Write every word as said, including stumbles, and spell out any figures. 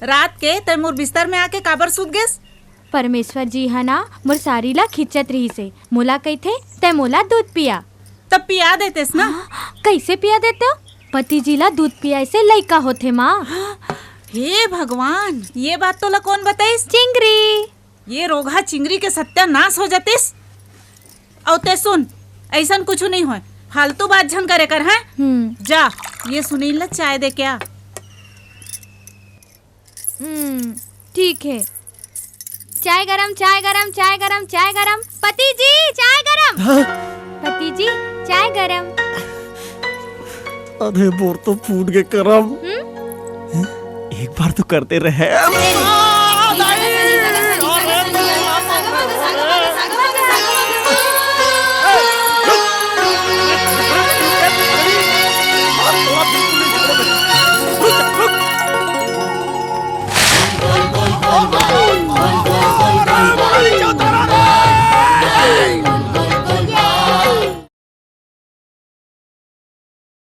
रात के तैं मोर बिस्तर में आके काबर सुत गेस? परमेश्वर जी ह ना मोर सारी ला खींचत रिहिस हे, मोला कहिथे, "तैं मोला दूध पिया।" तब पिया देतेस ना। हाँ, कइसे पिया देतेव? पति जी ला दूध पियाए से लइका होथे, माँ। हे भगवान, ये बात तोला कोन बताइस? चिंगरी। ये रोगहा चिंगरी के सत्यानाश हो जातिस। अउ तैं सुन, अइसन कुछु नइ होय, फालतू बात झन करे कर, हैं? हम्म। जा, ये सुनील ला चाय दे के आ। हम्म, ठीक हे। चाय गरम, चाय गरम, चाय गरम, चाय गरम। पति जी, चाय गरम। हाँ? पति जी, चाय गरम। अरे, मोर तो फूट गे करम। हम्म? एक बार तो करते रहे।